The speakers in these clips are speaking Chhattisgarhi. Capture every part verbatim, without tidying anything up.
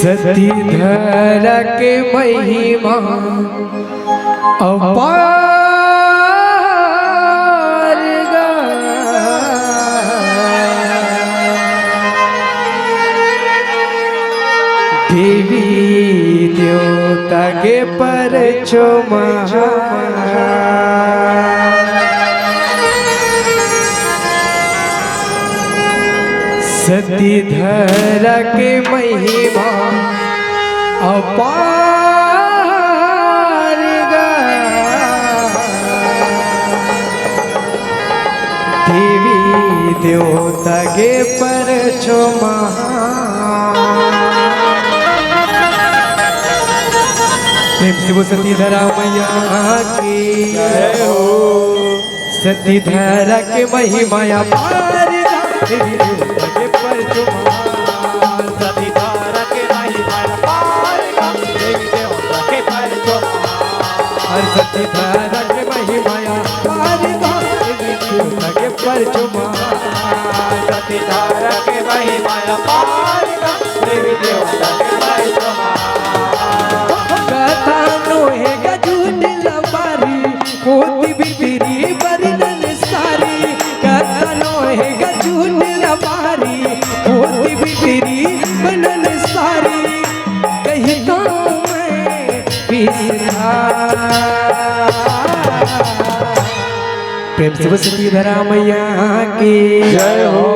सती धरा के महिमा अपार गा। देवी देवता के परचो महा। सती धरा के महिमा अपार गा। देवी देवता के परचो महा। प्रेम से बोल सती धरा मैया की जय हो। सती धरा के महिमा अपार गा, देवी देवता के परचो महा। सती धरा के महिमा अपार गा, देवी देवता के परचो महा। और सती धरा के महिमा अपार गा, देवी देवता के परचो महा। सती धरा के महिमा अपार गा, देवी देवता के परचो महा। कथा नोहे गा झूठ लबारी, होती बिपिरी बरनन सारी। कथा नोहे गा झूठ लबारी, होती बिपिरी बरनन सारी। कही तो मैं पिसरा। प्रेम से बोल सती धरा मैया की जय हो।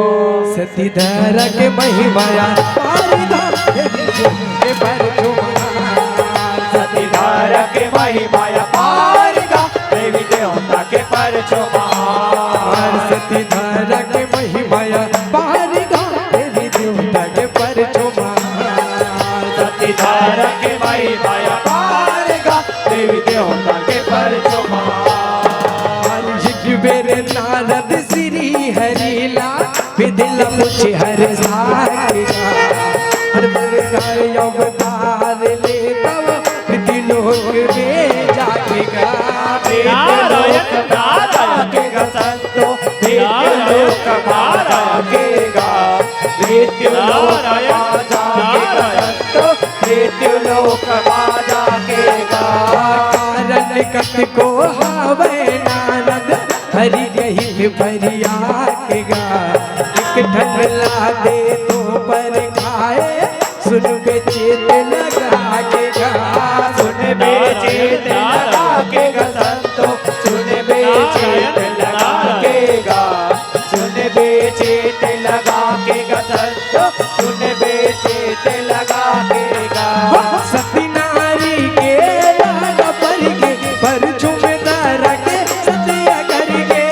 सती धरा के महिमा अपार गा, देवी देवता के परचो महा। सती धरा के महिमा अपार गा, देवी देवता के परचो महा। सती धरा के महिमा अपार गा, देवी देवता के परचो महा। सती धरा के महिमा अपार गा, देवी देवता के परचो महा। एक बेर नारद श्री हरि ला, विधि ला पूछे हर साकेगा। हर प्रकार अवतार ले तब मृत्यु लोक में जाकेगा। नारायण, नारायण। जाकेगा संतो, मृत्यु लोक में जाकेगा। मृत्यु लोक में जाकेगा संतो, मृत्यु लोक में जाकेगा। कारण कतको हवै नारद, हरि कहि के फरियाकेगा। एक ठन ला दे तो परखाए, सुनबे चित लगाकेगा। सुनबे चित लगाकेगा संतो, सुनबे चित लगाकेगा। सुनबे चित लगाकेगा संतो, सुनबे चित लगाकेगा। सती नारी के दादा पर के, परचो में धरा के सती अगर के,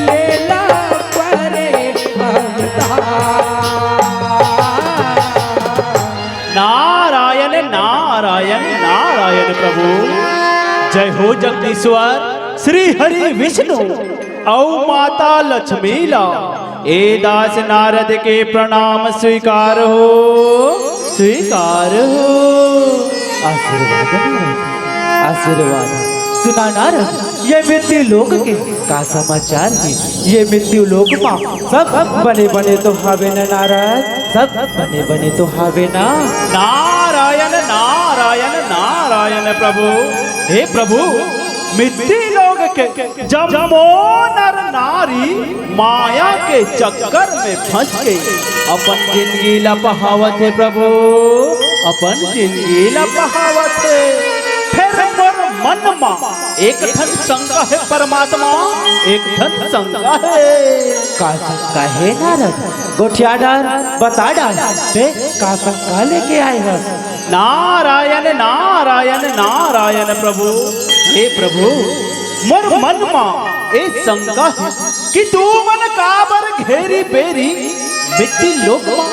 लेला परे अवतार। नारायण, नारायण, नारायण प्रभु। जय हो जगदीश्वर श्री हरि विष्णु अउ माता लक्ष्मी ला। ए दास नारद के प्रणाम स्वीकार हो, स्वीकार हो। आशीर्वाद नारद, आशीर्वाद। सुना नारद, ये मृत्यु लोक के का समाचार हे? ये मृत्यु लोक मा सब बने बने तो हवे न नारद? सब बने बने तो हवे ना? नारायण, नारायण, नारायण प्रभु। हे प्रभु, मृत्यु लोक के जम्मो नर नारी माया के चक्कर में फंस के अपन जिंदगी ला पहावत हे प्रभु, अपन जिंदगी ला पहावत हे। फेर मोर मन मा एक ठन शंका हे परमात्मा, एक ठन शंका हे। का शंका हे नारद? गोठिया डार, बता डार, ते का शंका लेके आए हस? नारायण, नारायण, नारायण प्रभु। हे प्रभु, मोर मन मा ए शंका हे कि तू मन काबर घेरी बेरी मृत्यु लोक मा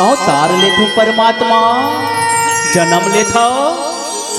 अवतार लेथो परमात्मा, जन्म लेथो।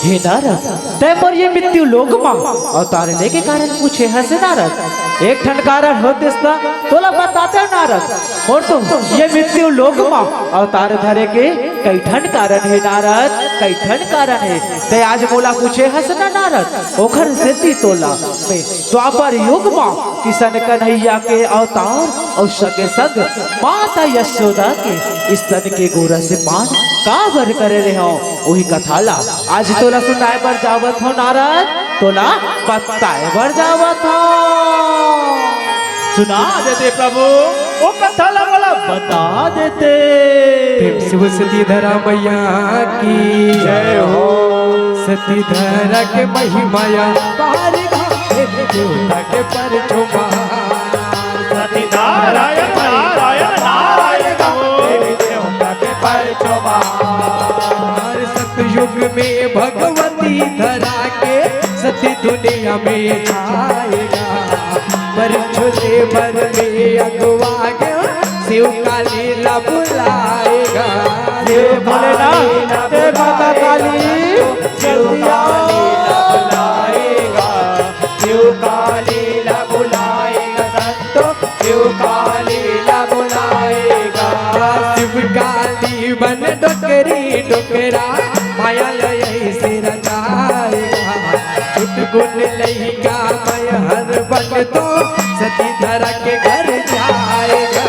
हे नारद, तै मोर ये मृत्यु लोक मा अवतार लेके कारण पूछे हस नारद। एक ठन कारण होतिस त तोला बताते नारद। मोर तो ये मृत्यु लोक मा अवतार धरे के कई ठन कारण हे नारद, कई ठन कारण हे। तैं आज मोला पूछे हस ना नारद, ओखर सेती तोला मैं द्वापर युग म किसन कन्हैया के अवतार अउ संगे संग माता यशोदा के स्तन के गोरस पान काबर करे रेहेंव, उही कथा ला आज तोला सुनाए बर जावत हंव नारद, तोला बताए बर जावत हंव। सुना देते प्रभु, ओ कथा ला मोला बता देते। प्रेम से बोल सती धरा मैया की जय हो। सती धरा के महिमा या पार गा, देवी देवता के परचो मा। सती धरा के नारायण, नारायण, नारायण गा, देवी देवता के परचो मा। सतयुग में भगवती धरा के सती दुनिया में छाए गा। परछो ले बर में अगुआ गा, शिव काली ला बुलाए गा। हे भोलेनाथ, हे माता काली, जल्दी आ। शिव काली ला बुलाए गा, संतो, शिव काली ला बुलाए गा। शिव काली बन डोकरी डोकरा, माया ले ऐसे रचाए गा। छुट गुन लइका मैं हर बन तो सती धरा के घर जाए गा।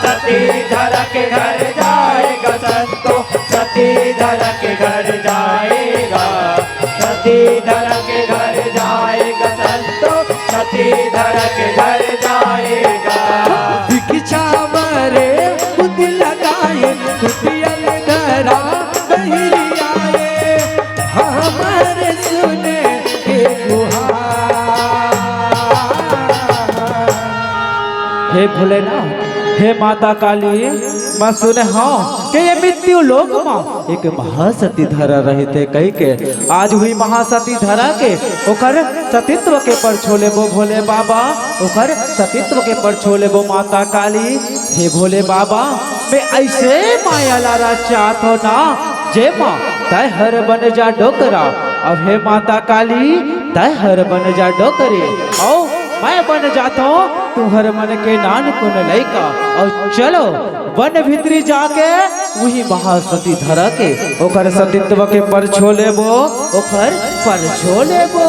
सती धरा के घर जाए गा संतो, सती धरा के घर जाए गा। सती धरा के घर जाए गा संतो, सती धरा के घर जाए गा। भिक्षा मारे खुद लगाए, खुद अल धरा बहिरी आए, हमर सुने के गुहार। हे भोलेनाथ, हे माता काली, मैं सुने हंव कि ये मृत्यु लोक म एक महासती धरा रहिथे कहिके। आज उही महासती धरा के ओकर सतीत्व के परछो लेबो भोले बाबा, ओकर सतीत्व के परछो लेबो माता काली। हे भोले बाबा, मैं ऐसे माया ला रचात हंव ना, जेमा तैं हर बन जा डोकरा, अउ हे माता काली, तैं हर बन जा डोकरी, अउ मैं बन जात हंव तुंहर मन के नानकुन लइका। अउ चलो वन भीतरी जाके उही महासती धरा के ओकर सतीत्व के परछो लेबो, ओकर परछो लेबो।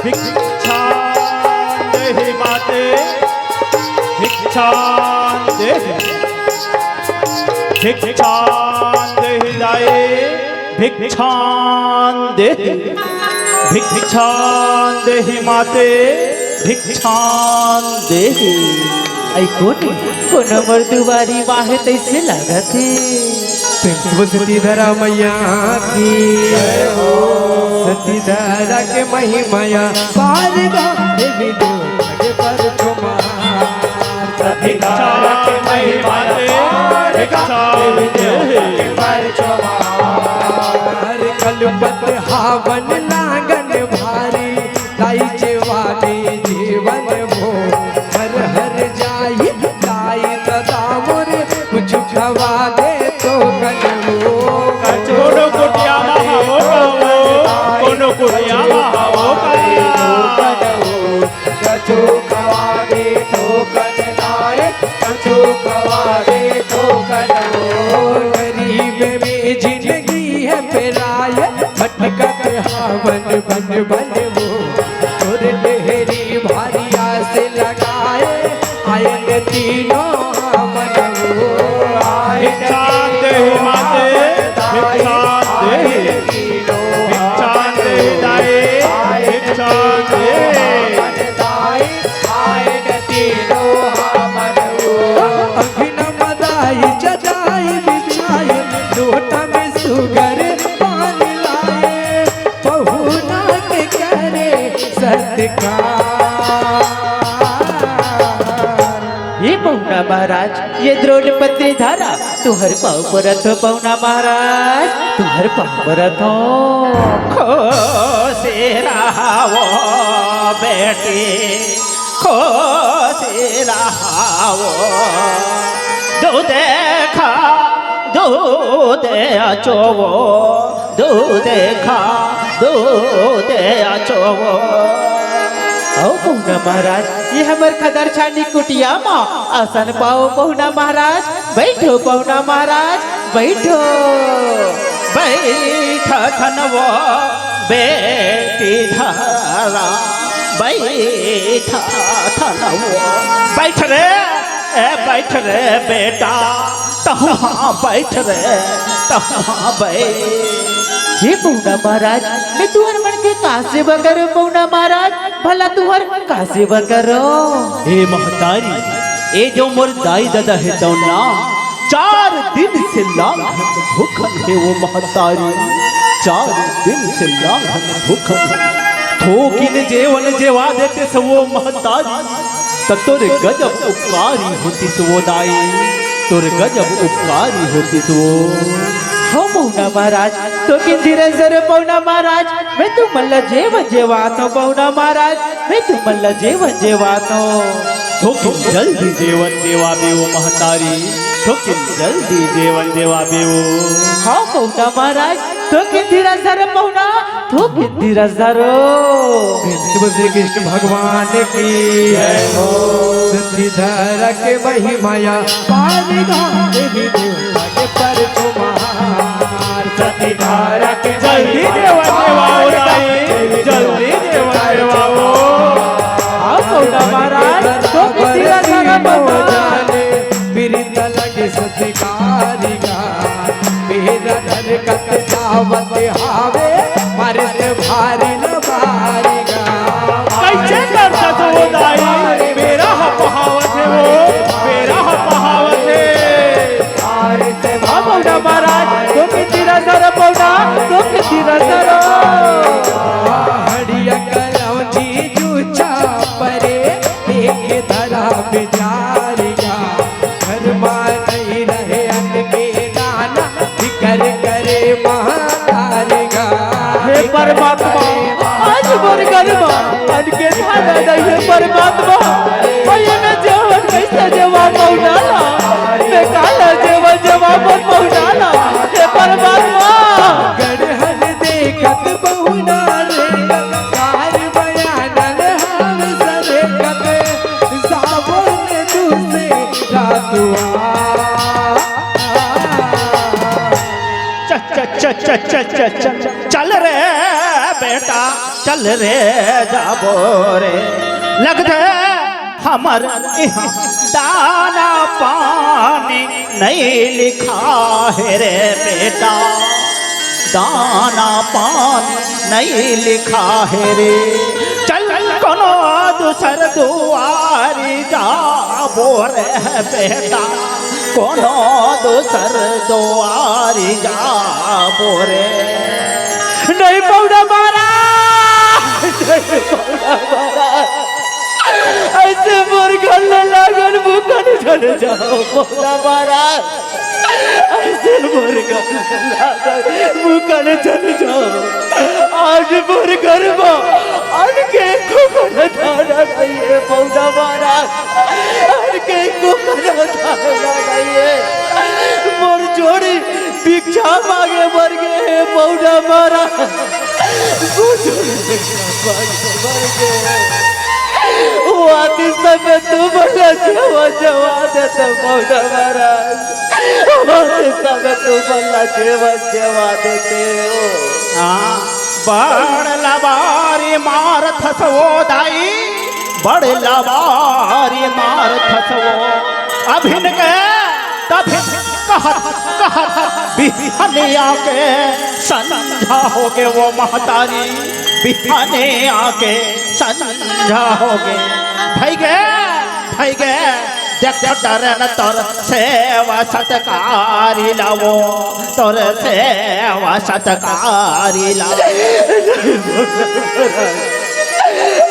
भिक्षां देहि माते, भिक्षां देहि, भिक्षां देहि दाई, भिक्षां देहि, भिक्षां देहि माते, भिक्षां देहि। अई कोन, कोनो मोर दुवारी माहे तइसे लागत हे। प्रेम से बोल सती धरा मैया की। सती धरा के महिमा या पार गा, देवी देवता के परछो मा। सती धरा के महिमा या पार गा, देवी देवता के परछो मा। हर कलपत हावन नांगन भारी, दाई जेवा दे जीवन भो। हर हर जाई दाई ददा मोर, कुछु खवा दे तो कनवो। कोनो कुटिया मा हवो का वो, कोनो कुटिया मा हवो का। कछु खवा दे तो कन लाए, कछु खवा दे तो कन वो। गरीब में जिंदगी है पेराए, भटकत हावन बन बन वो। तोर डेहरी भारी आस लगाए, आएन तीनों हमन वो। भिक्षां देहि माते, भिक्षां देहि, भिक्षां देहि दाई, भिक्षां देहि। अभिनव दाई चटाई बिछाए, लोटा में सुघर पानी लाए। पहुँच महाराज, ये द्रोण पत्नी धारा, तुहर पाँव परत हो पहुना महाराज, तुहर पाँव परत हो। खुश रहो बेटी, खुश रहो। दूधे खा, दूधे अचोवो, दूधे खा, दूधे अचोवो। आओ पहुना महाराज, ये हमर खदर छानी कुटिया मा आसन पाओ पहुना महाराज, बैठो पहुना महाराज, बैठो। बैठ थन वो बेटी धारा, बैठ थन वो। बैठ रे, ए बैठ रे बेटा, तहाँ बैठ रे, तहाँ बैठ। हे पहुना महाराज, मैं तुहर मन के का सेवा करूं पहुना महाराज? भला तुहर का सेवा करो? हे महतारी, ए जो मोर दाई ददा हे तौन ना, चार दिन से लांघन भूखन हे वो महतारी, चार दिन से लांघन भूखन। थोकिन जेवन जेवा देतेस वो महतारी, त तोर गजब उपकारी होतिस वो दाई, तोर गजब उपकारी होतिस वो। हो पहुना महाराज, थोकिन धीरज धरो पहुना महाराज, मैं तुमन ला जेवन जेवात हों पहुना महाराज, मैं तुमन ला जेवन जेवात हों। थोकिन जल्दी जेवन जेवाबे वो महतारी, थोकिन जल्दी जेवन जेवाबे वो। हाँ पहुना महाराज, थोकिन धीरज धरो पहुना, थोकिन धीरज धरो। प्रेम से बोल श्री कृष्ण भगवान की जय हो। सती धारा के महिमाया पार गा देवी देवता के पर कुमार। सती धारा के जल्दी महिमाया देवन पार देवाओ गा दाई, देवी जल्दी देवन देवाओ। आओ पहुना महाराज, थोकिन धीरज धरो पहुना। पीरित लगे सती कारिगा, मेरा धर कत जावत हावे, मारे से भारी न भारीगा। कैसे करता तो वो दाई, मेरा हा पहावत हे वो, मेरा हा पहावत हे। हाँ पहुना महाराज, थोकिन धीरज धरो पहुना, थोकिन धीरज धरो। हड़िया कलौजी जूचा परे, एक धरा बिचारिगा। घर मा नहीं रहे अन्न के दाना, फिकर करे महतारिगा। हे परमात्मा, आज मोर घर मा अन्न के दाना नहीं हे परमात्मा। भैया मैं जेवन कैसे जेवा पहुना ला, मैं काला जेवन जेवा मोर पहुना ला, हे परमात्मा। गढ़हन देखत पहुना रे, कार बयानन हम सरे कते, सावन दूसरे रातुआ। च, च, च, च, च, च, च, चल रे बेटा, चल रे जाबो रे। लगथे हमर इहाँ दाना पानी नहीं लिखा हे रे बेटा, दाना पानी नहीं लिखा हे रे। चल कोनो दूसर दुआरी जाबो रे बेटा, कोनो दूसर दुआरी जाबो रे। नहीं पहुना महाराज, नहीं पहुना महाराज, ऐसे मोर घर ले लागन भूखन झन जाओ पहुना महाराज। ऐसे मोर घर ले लागन भूखन झन जाओ। आज मोर घर मा अन्न के कुकर धारा नहीं हे पहुना महाराज, अन्न के कुकर धारा नहीं हे। मोर जोड़ी भिक्षा मांगे बर गे हे पहुना महाराज। मोर जोड़ी भिक्षा मांगे बर गे हे। वो आतिश में तू बोला जेवा जेवा देते पहुना महाराज। वो आतिश में तू बोला जेवा जेवा देते हो। हाँ, बड़ लबारी मारथस वो दाई, बड़ लबारी मारथस वो। अभिन के तभिन कहत कहत बिहनिया के संझा होगे वो महतारी, बिहनिया के संझा होगे। भई गे, भई गे, देख डरन तोर सेवा सत्कारी ला वो, तोर सेवा सत्कारी ला।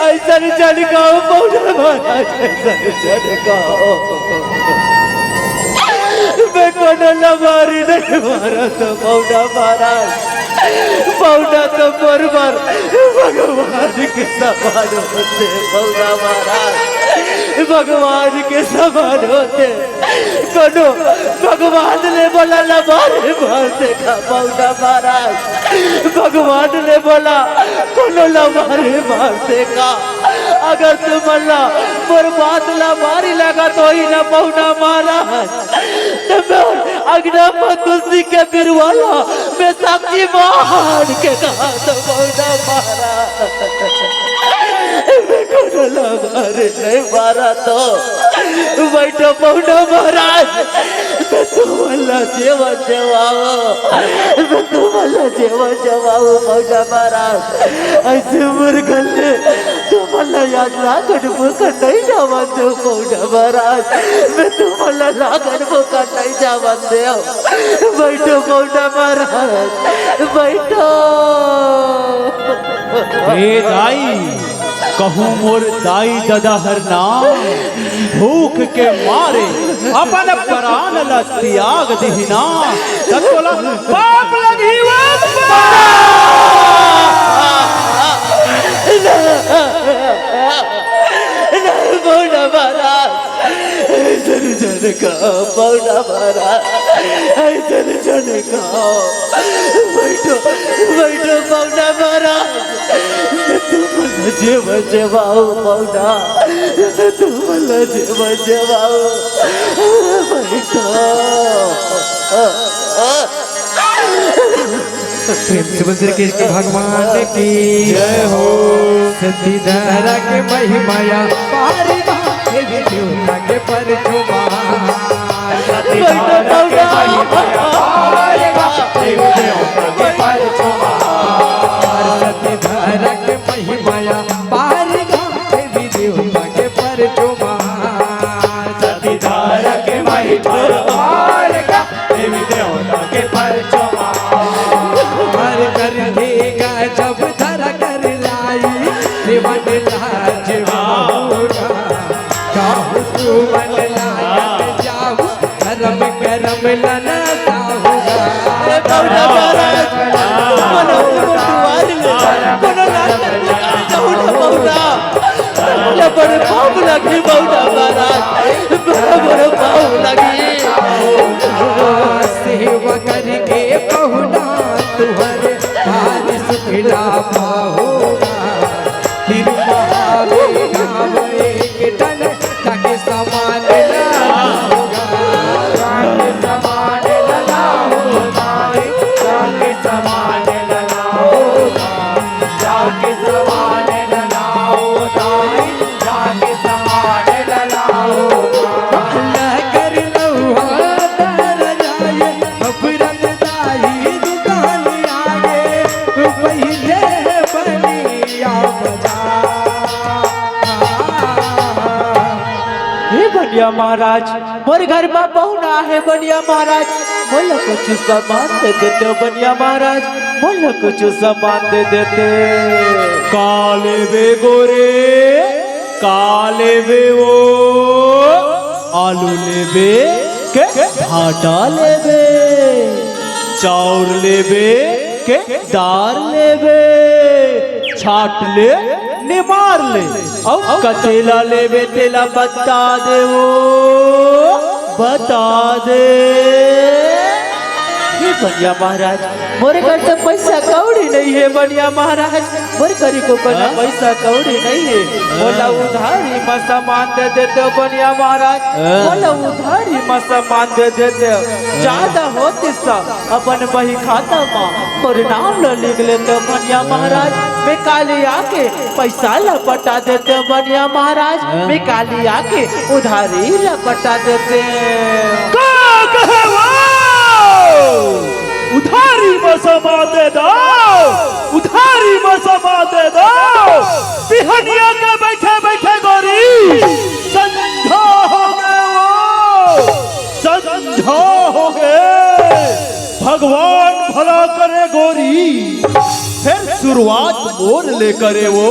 अइसन झन कहो पहुना महाराज, अइसन झन कहो। मैं कोनो ला मारी नहीं मारत पहुना महाराज। पहुना तो मोर बर भगवान के समान होथे पहुना महाराज, भगवान के समान होथे। कोनो भगवान ले बोला ला मारे मारथे का पहुना महाराज, भगवान ले बोला कोनो ला मारे मारथे का। अगर तुमन ला मोर बात ला भारी लागत होही ना पहुना महाराज, त मोर अंगना म तुलसी के बिरुवा ला मैं साक्षी मान के कहत हँव पहुना महाराज। मैं कोनो ला मारे नहीं मारत हँव। बइठो पहुना महाराज, मैं तुमन ला जेवन जेवावँव, मैं तुमन ला जेवन जेवावँव पहुना महाराज। अइसे मोर घर ले तुमन ला आज लाखन भूखन नहीं जावन देव पहुना महाराज, मैं तुमन ला लाखन भूखन नहीं जावन देव। बइठो पहुना महाराज, बइठो। ए दाई, कहूँ मोर दाई ददा हर ना भूख के मारे अपन परान ला तियाग दिही ना, त तोला पाप लगही ओ। नहीं पहुना महाराज, अइसन झन कहो पहुना महाराज, अइसन झन कहो। बइठो, बइठो पहुना महाराज, मैं तुमन ला जेवन जेवावँव पहुना, मैं तुमन ला जेवन जेवावँव। बइठो। प्रेम से बोल श्री कृष्ण भगवान की जय हो। सती दारा के महिमा या पार गा, देवी देवता के परचो बा। सती दारा के महिमा या पार गा, देवी देवता के परचो बा। सती दारा के महिमा या पार गा, देवी देवता के परचो बा। सती दारा के महिमा या पार गा, देवी देवता के परचो बा। हर कर देगा जब धरा कर लाई, जीवन लाज होगा। कहूँ तू मन लायक जाऊ, धरम करम लना साहूगा। ए पहुना महाराज, कोनो दुआर ले, कोनो लाज नहीं कहूँ ना पहुना। बड़ा बड़ा पाप लगही पहुना महाराज, बड़ा बड़ा पाप लगही। सेवा करके पहुना तुहरे भारी सुख ला पाहूगा। फिर महावीर गाँव एक ठन जाके समान ला पाहूगा। जाके समान ला पाहूगा। जाके समान ला पाहूगा। जाके समान ला पाहूगा। जाके समान ला पाहूगा। लहकर लौहा तर जाए, अब रंगदाई दुकान आगे, पहिले बनिया बजा। हे बनिया महाराज, मोर घर मा पहुना हे बनिया महाराज, मोला कुछ सामान दे देते हो बनिया महाराज, मोला कुछ सामान दे देते। का लेबे गोरे, का लेबे ओ? आलू लेबे के भाटा लेबे, चाउर लेबे के दार लेबे, छाट ले, निमार ले, अउ कतेला लेबे तेला बता दे ओ, बता दे। हे बनिया महाराज, मोर कर तो पैसा कौड़ी नहीं हे बनिया महाराज, मोर करी को कोनो हाँ? पैसा कौड़ी नहीं हे। हाँ। मोला उधारी म सामान दे देते हो बनिया महाराज, हाँ। मोला उधारी म सामान दे देते हो। हाँ। जादा होतिस त अपन बही खाता म मोर नाम ल लिख लेते हो बनिया महाराज। मैं काली आके पैसा ल पटा देते हो बनिया महाराज, हाँ। मैं काली आके उधारी ल पटा देते। का कहे वो? उधारी म सामान दे दो, उधारी म सामान दे दो। बिहनिया के बैठे बैठे गोरी संझा हो गे वो, संझा हो गे। भगवान भला करे गोरी, फेर शुरुआत मोर ले करे वो।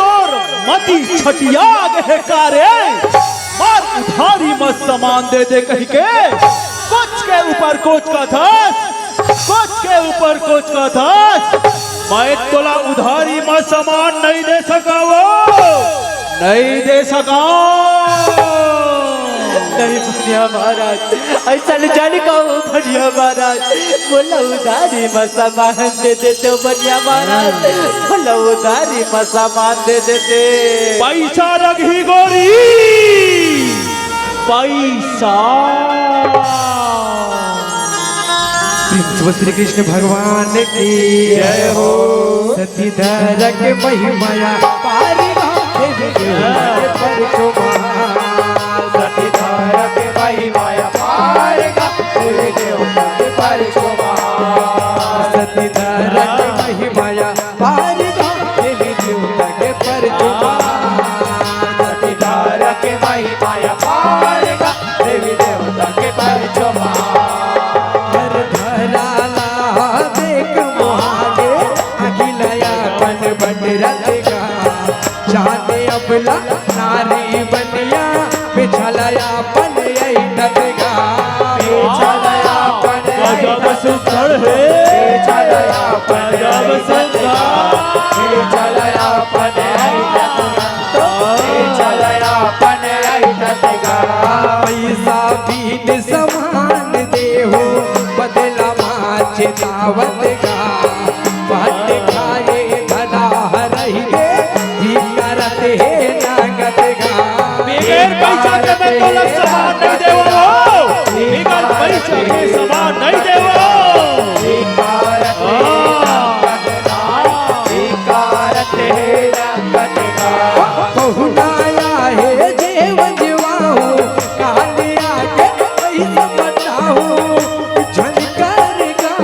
तोर मती छटिया गे हे का रे? मार उधारी म समान दे दे कहिके कोच के ऊपर कोच कथस, कोच के ऊपर कोच कथस। मैं तोला उधारी म समान नइ दे सकव, नइ दे सकव। नहीं बनिया महाराज, अइसन झन कहव बनिया महाराज, मोला उधारी म समान दे दे तो बनिया महाराज, मोला उधारी म समान दे दे ते। पइसा लगही गोरी, पइसा। प्रेम से बोल श्री कृष्ण भगवान की जय हो। सती धर के महिमा या पारी गा, देवी देवता के परचो महान। सती धर के महिमा या पारी गा, देवी देवता के परचो महान। सती धर के महिमा या पारी गा, देवी देवता के परचो महान। सती धर के महिमा या पारी गा, देवी देवता के परचो महान। हर धरा ला देख मोहागे, अखिलया पन बन रत गा। जाने अबला नारी बनिया, बिछलया पन यही तत गा। बिछलया पन यही गजब तत सुंदर हे। बिछलया पन गजब यही तत गा। सुंदर। बिछलया पन यही तत गा। बिछलया पन यही तत गा। पैसा बीन समान देहू, बदला मा चेतावत गा। पट खाए धना हरहि गे, धिकारत हे नंगत गा। बिगर पैसा के मैं तोला समान नहीं देवो। बिगर पैसा के समान नहीं देवो। धिकारत हे नंगत गा। धिकारत हे नंगत गा। पहुनाया हे जेवन जेवाहू, कालिया के पैसा पटाहू, झनकर गा।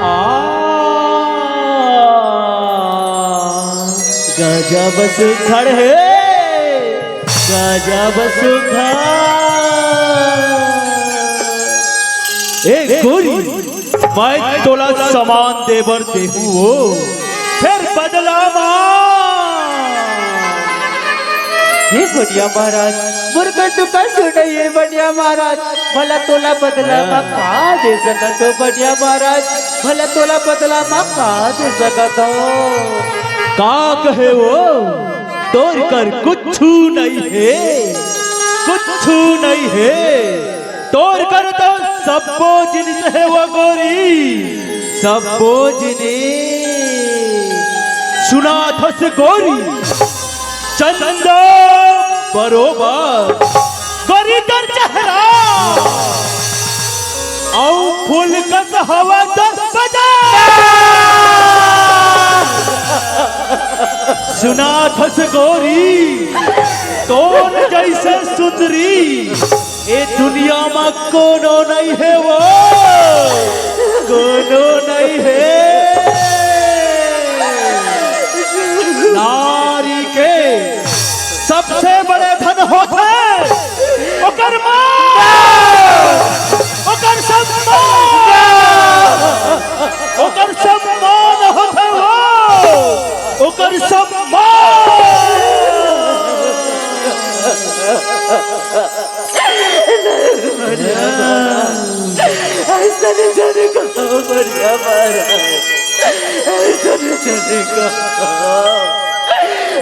आ, गजब सुघर हे, गजब सुघर। ए गोरी, मैं तोला समान देबर देहू हो, फेर बदला मा। हे बनिया महाराज, मोर कर तो कछु नहीं हे बनिया महाराज, भला तोला बदला मा का दे सकत हो बनिया महाराज, भला तोला बदला मा का दे सकत हो? का कहे वो? तोर कर कुछु नहीं हे, कुछु नहीं हे। तोर कर तो सब्बो जिनिस हे वो गोरी, सब्बो जिनिस। सुनाथस गोरी, चंदा बरोबर गोरी तोर चेहरा अउ फूल कस हवा तोर बदन। सुनाथस गोरी, तोर जइसे सुंदरी ए दुनिया म कोनो नइ हे वो, कोनो नइ हे। नारी के सबसे बड़े धन होथे ओकर मान, ओकर सम्मान, ओकर सम्मान होथे वो, ओकर सम्मान। अइसन झन कहो बनिया महाराज, अइसन झन कहो।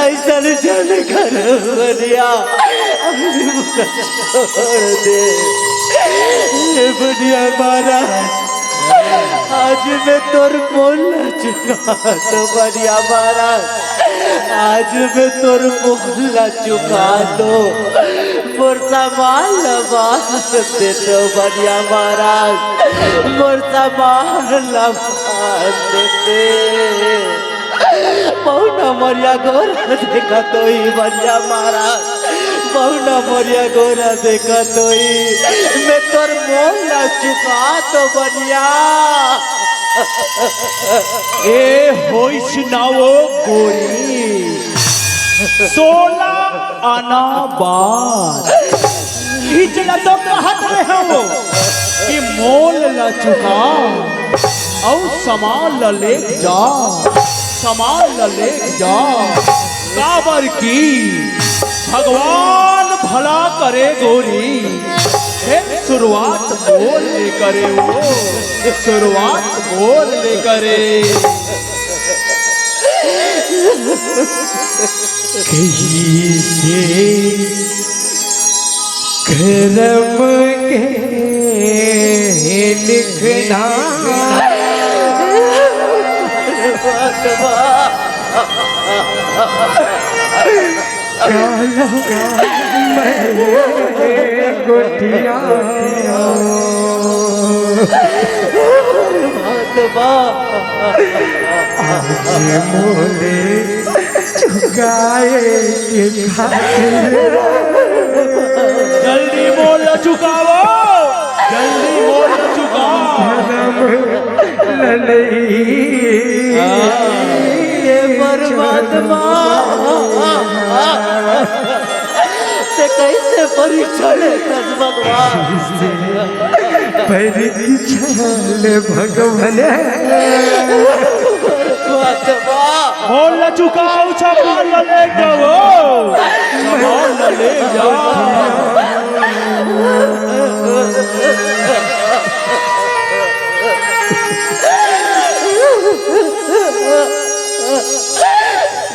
ऐसा नहीं जाने कर बनिया। छोड़ दे। ए बनिया महाराज, आज मैं तोर मोल ला चुका तो बनिया महाराज, आज मैं तोर मोल ला चुका तो मोर सामान ला वापस दे तो बनिया महाराज, मोर सामान ला वापस दे दे। पहुना मरिया गोरा देखत होई बनिया महाराज, पहुना मरिया गोरा देखत होई, मैं तोर मोल ला चुका तो बनिया। ए होइस ना वो गोरी, सोला आना बार। इचला तो कहत रहे हो कि मोल ला चुका अउ सामान ला ले जा, सामान ला ले जा। काबर की भगवान भला करे गोरी, हे शुरुआत मोल ले करे वो, शुरुआत मोल ले करे। कइसे करम के लिखना। काला मैं गोठिया। आज मोले चुकाए के खातिर। जल्दी मोल चुकावो, जल्दी मोल चुकाओ। धर्म ललई। हे परमात्मा, ते कइसे परीक्षा लेथस भगवान? परीक्षा ले भगवान। परमात्मा। मोल ला चुकाओ, सामान ला ले जाओ, सामान ला ले जाओ।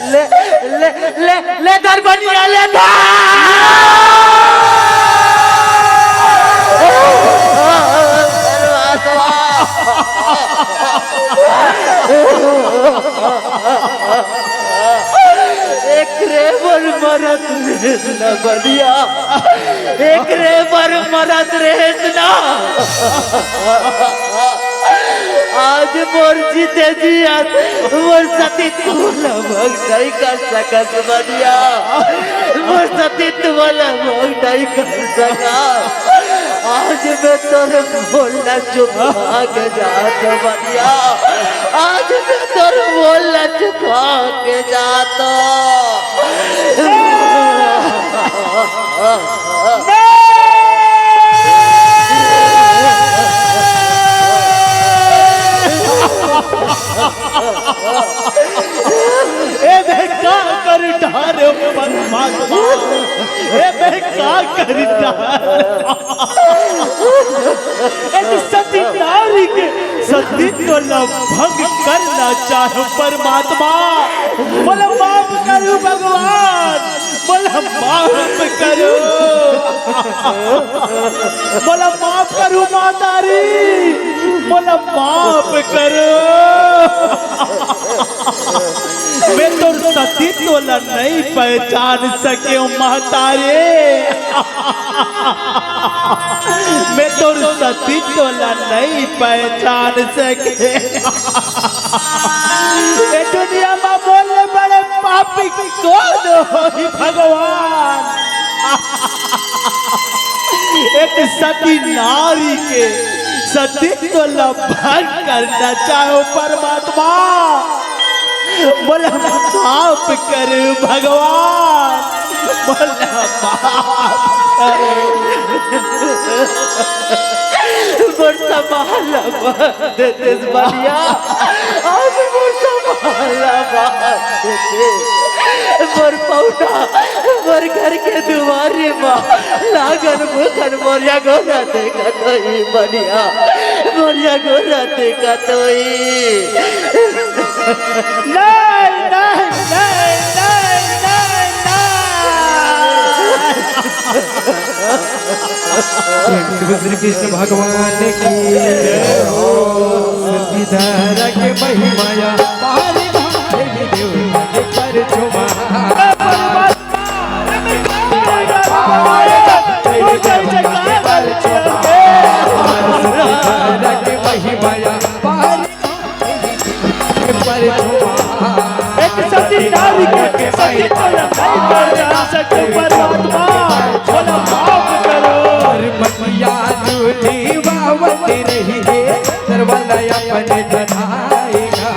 ले, ले, ले, ले धर बनिया, ले धर। एकरे बर मरत रेहेस ना बनिया, एकरे बर मरत रेहेस ना। आज मोर जीते जियत मोर सतीत्व ला भंग नइ कर सकस बनिया, मोर सतीत्व ला भंग नइ कर सकस। आज मैं तोर बोलना चुका के जात बनिया, आज मैं तोर बोलना चुका के जात। ए बे का कर डारे परमात्मा, ए बे का कर डारे। एक सती नारी के सतीत्व ला भंग करना चाहे परमात्मा, मोला माफ करू भगवान, मोला माफ करू, मोला माफ करू माता रे, मोला माफ करू। मैं तोर सतीत्व ला नइ पहचान सकेंव महतारी। मैं तोर सतीत्व ला नइ पहचान सकेंव। ए दुनिया म मोर ले बड़े पापी कोन होही भगवान? एक सती नारी के सतीत्व ला भंग करना चाहेंव परमात्मा, मोला माफ कर भगवान, मोला माफ कर। मोर समान ला भंग कर देतेस बनिया, आज मोर समान ला भंग कर देतेस। मोर पौधा, मोर घर के दुवारी म लागन भूखन मोर या गोरा देखत होही बनिया, मोर या गोरा देखत होही। नहीं, नहीं, नहीं, नहीं, नहीं, नहीं। प्रेम से श्री कृष्ण भगवान की। सती धारा के महिमा या पार भाई देव पर चुमा। एक सती नारी के सती तो नहीं कर जा सके परमात्मा, मोला माफ करो। और मतिया जो जीवावत रही है, सरवल अपने धनाएगा।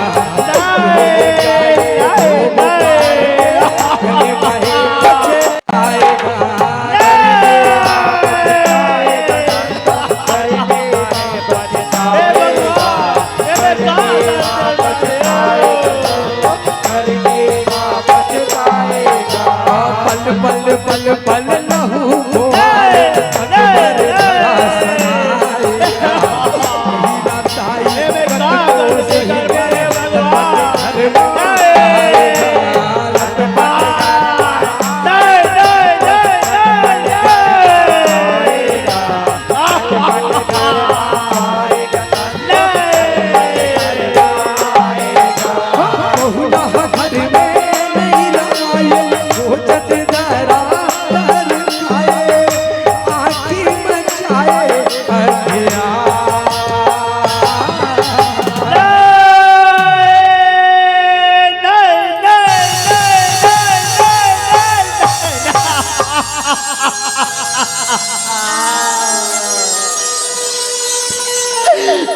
पल पल पल पल लहू को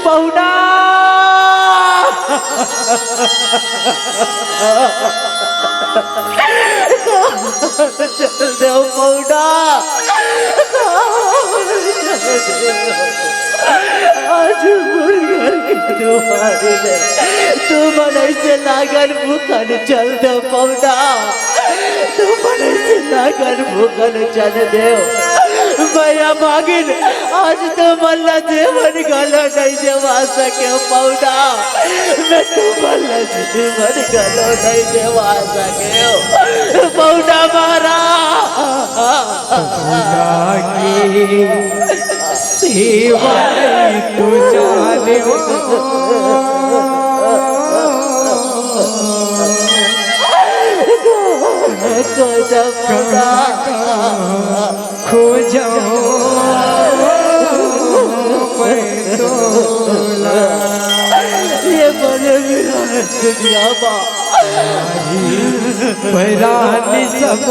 पहुना। चल देव पहुना। आज मोर घर के दुवारी ले तू मन अइसे लागन भूखन चल देव पहुना। तू मन अइसे लागन भूखन चल देव। मैं अभागिन आज तू मन ला जेवन घलो नइ देवा सकेंव पहुना। मैं तू मन ला जेवन घलो नइ देवा सकेंव पहुना महाराज। पहुना के सेवा नइ तू जानेव। गजब का खोजो मैं तोला। ये बड़े विराट दुनिया बा। परानी सब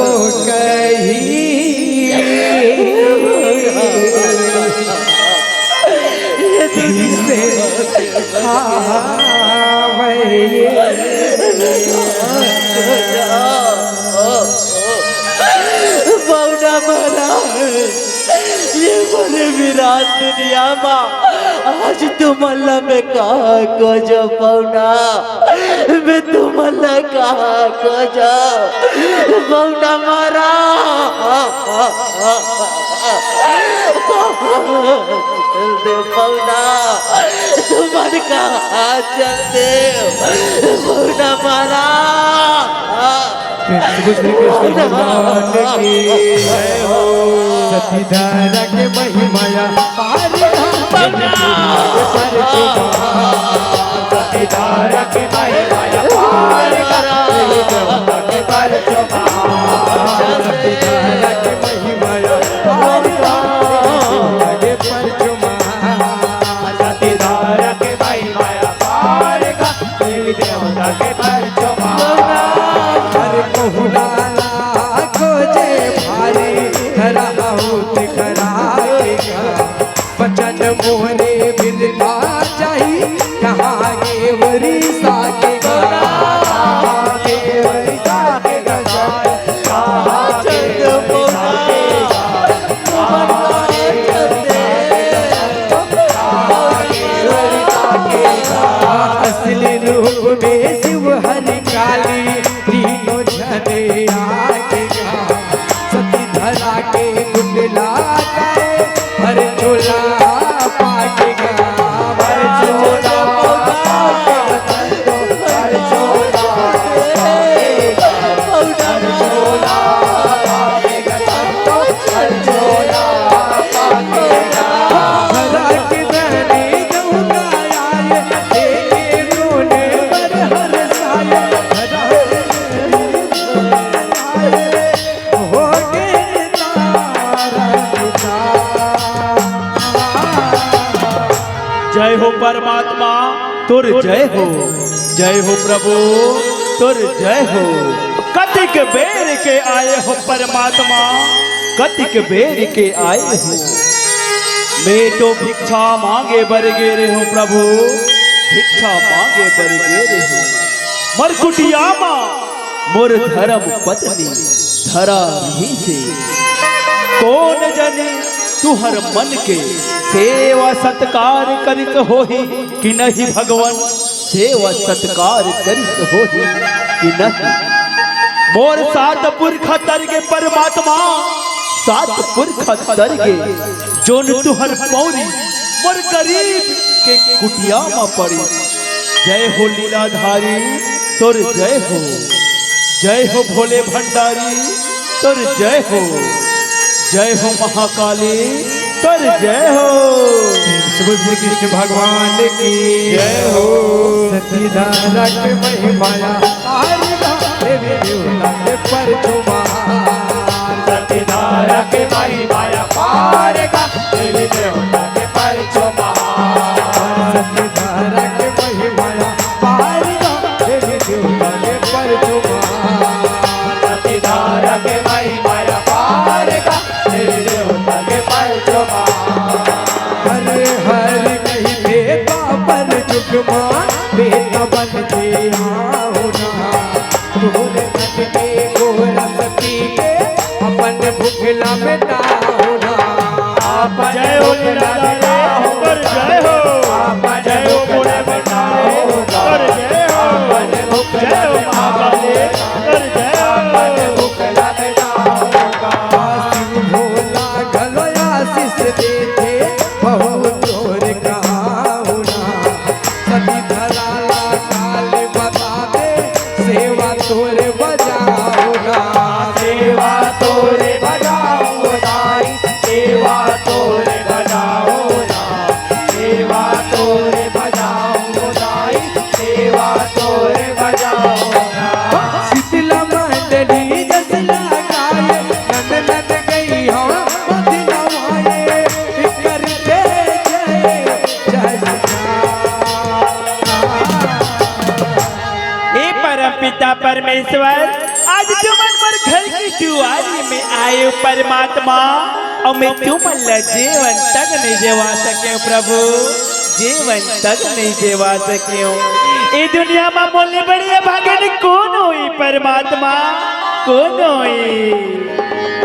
कही ये तुझसे आवे। पौना महाराज, ये बड़े विराट दुनिया मा आज तुमन ला मैं का खोजो पौना, मैं तुमन ला का खोजो पौना महाराज। चल दे पौना, तुमन कहाँ चल दे पौना महाराज। प्रेम से बोल श्री कृष्ण भगवान की जय हो। सती धारा के महिमा या पार धाम पर चुका। सती धारा के महिमा या पार धाम पर चुका। सती धारा के महिमा या पार धाम पर चुका। सती धारा के महिमा या पार धाम देवी देवता के परचमा। हर बहुला खोजे भारी, धरा बहुत खराब। वचन मोरे बिरथा जाई, कहाँ गे वरिसा के गा। कहाँ गे वरिसा के गा। असली रूप में शिव हरि काली तीनों जने आके गा। सती धरा के कुंडला जाए, हर झोला पाके गा। हर झोला पाके गा। हर झोला पाके गा। हर झोला पाके गा। जय हो परमात्मा, तोर जय हो। जय हो प्रभु, तोर जय हो। कतिक बेर के आए हो परमात्मा, कतिक बेर के आए हो। मैं तो भिक्षा मांगे बर गे रहे हूँ प्रभु, भिक्षा मांगे बर गे रहे हूँ। मोर कुटिया मा मोर धर्म पत्नी धरा रहिसे। कोन जनी तुहर मन के सेवा सत्कार करिस होही कि नहीं भगवान? सेवा सत्कार करिस होही कि नहीं? मोर सात पुरखा तर गे परमात्मा, सात पुरखा तर गे, जोन तुहर पौरी मोर गरीब के कुटिया म पड़ी। जय हो लीलाधारी, तोर जय हो। जय हो भोले भंडारी, तोर जय हो। जय हो महाकाली, तोर जय हो। प्रेम से बोल श्री कृष्ण भगवान की जय हो। सती धारा के महिमा या पार गा, देवी देवता के परचुमा। सती धारा के महिमा या पार गा, देवी देवता के परचुमा। सती धारा के महिमा या पार गा, देवी देवता के परचुमा। सती धारा के महिमा या पार गा, देवी देवता के परचुमा। हर हर कहिथे त पर चुकमा, बेटा बन के आओ ना। तोरे तन के गोरस पी के अपन भुखला मिटाओ ना। अपन जय हो भुखला लीलाधारी, मिटाओ ना। कर जय हो। अपन जय हो भुखला भोले मिटाओ ना। भंडारी, कर जय हो। अपन भुखला जय हो मिटाओ ना। महाकाली, कर जय हो। अपन भुखला मिटाओ ना। शिव भोला घलो आशीष देथे, बहुत तोर कहाओ ना। सती धरा ला काल बता दे, सेवा तोरे बजाओ ना। सेवा तोरे बजाओ दाई, सेवा तोरे बजाओ ना। सेवा तोरे बजाओ दाई, सेवा तोरे बजाओ ना। शीतला मंडली जस पिता परमेश्वर, आज तुमन मोर घर के दुआरी में आए हो परमात्मा, अउ मैं तुमन ला जीवन तक नहीं जीवा सके हूँ प्रभु, जीवन तक नहीं जीवा सके हूँ। ये दुनिया में मोले बढ़िया भागन कौन होई परमात्मा, कौन होई?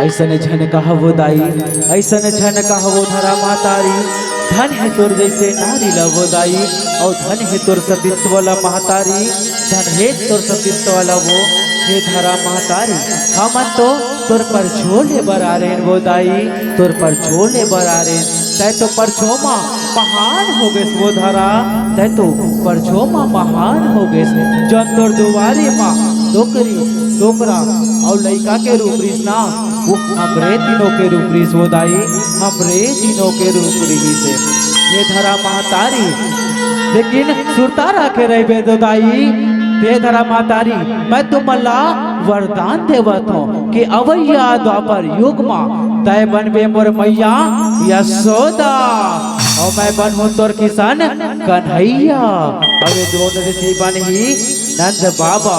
ऐसन झन कहवो दाई, ऐसन झन कहवो धरा महतारी, धन हे तोर जैसे नारी लवो दाई, अउ धन हे तोर सतीत्व ला महतारी, धन हे तोर सतीत्व लवो। हे धरा महतारी, हमन तो तोर परछो ले बर आ रेन वो दाई, तोर परछो ले बर आ रेन। तै तो परछो मा महान हो गेस वो धरा, तै तो परछो मा महान हो गेस। जौन तोर दुआरी मा डोकरी, डोकरा अउ लइका के रूप रिस ना, वो हमरे तीनों के रूप रिस वो दाई, हमरे तीनों के रूप रिस हे। हे धरा महतारी, लेकिन सुरता रखे रहिबे दो दाई। हे धरा महतारी, मैं तुमन ला वरदान देवत हूँ कि अवैया द्वापर युग मा तै बनबे मोर मैया यशोदा, अउ मैं बनहूँ तोर किसन कन्हैया, अउ ये दोनों ऋषि बनही नंद बाबा।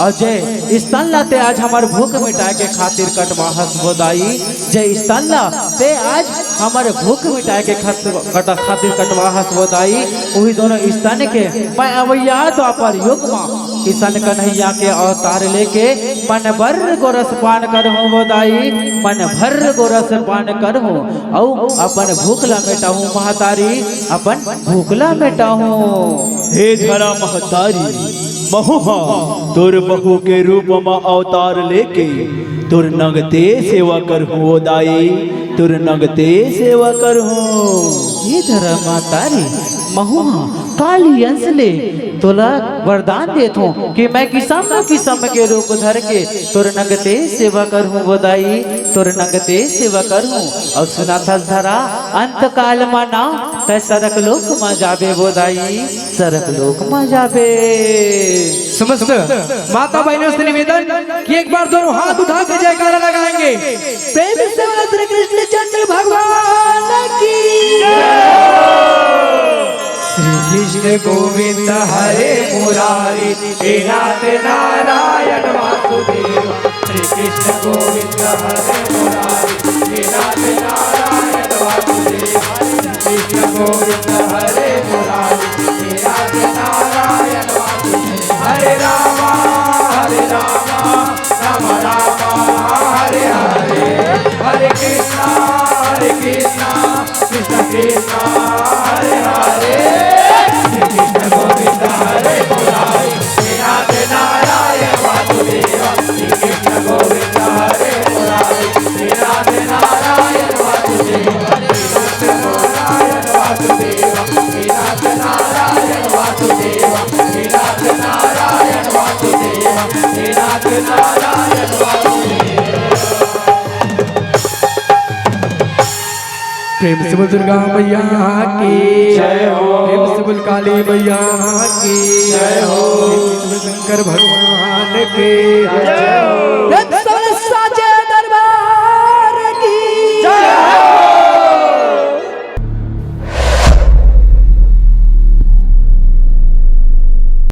अउ जय स्तन ला तै आज हमर भूख मिटाए के खातिर कटवा हस वो दाई, जय स्तन ला तै आज हमर भूख मिटाए के खत-, कट-, खातिर कटवा हस वो दाई। उही दोनों स्तन के मैं अवैया द्वापर युग मा किसन कन्हैया के अवतार लेके मन भर गोरस पान करहूँ वो दाई, मन भर गोरस पान करहूँ, अउ अपन भूख ला मिटाहूँ महतारी, अपन भूख ला मिटाहूँ। हे धरा महतारी, महू हा तोर बहू के रूप म अवतार लेके तोर नंगते सेवा करहूँ ओ दाई, तोर नंगते सेवा करहूँ। हे धरा महतारी, महू हा काली अंश ले तोला वरदान देथों कि मैं किसम किसम के रूप धर के तोर नंगते सेवा करहूँ वो दाई, तोर नंगते सेवा करहूँ। अउ सुनथस धरा, अंत काल मा ना तै सरक लोक मा जाबे वो दाई, सरक लोक मा जाबे। समस्त माता बहनों से निवेदन कि एक बार दोनों हाथ उठा के जयकारा लगाएंगे। प्रेम से बोलो श्री कृष्णचंद्र भगवान की। श्री कृष्ण गोविंद हरे मुरारी, हे नाथ नारायण वासुदेव। श्री कृष्ण गोविंद हरे मुरारी, हे नाथ नारायण वासुदेव। श्री कृष्ण गोविंद हरे मुरारी, हे नाथ नारायण वासुदेव। हरे रामा, हरे रामा, राम राम, हरे हरे, हरे कृष्णा, हरे कृष्णा, कृष्णा कृष्णा, हरे हरे, हरे कृष्ण गोविंद हरे मुरारी, हे नाथ नारायण वासुदेव। श्री कृष्ण गोविंद हरे मुरारी, हे नाथ नारायण वासुदेव। श्री नाथ नारायण वासुदेव, श्री नाथ नारायण वासुदेव, श्री नाथ नारायण वासुदेव, श्री नाथ नारायण वासुदेव। प्रेम से बोल दुर्गा मैया की जय हो। प्रेम से बोल काली मैया की जय हो। प्रेम से बोल शंकर भगवान की जय।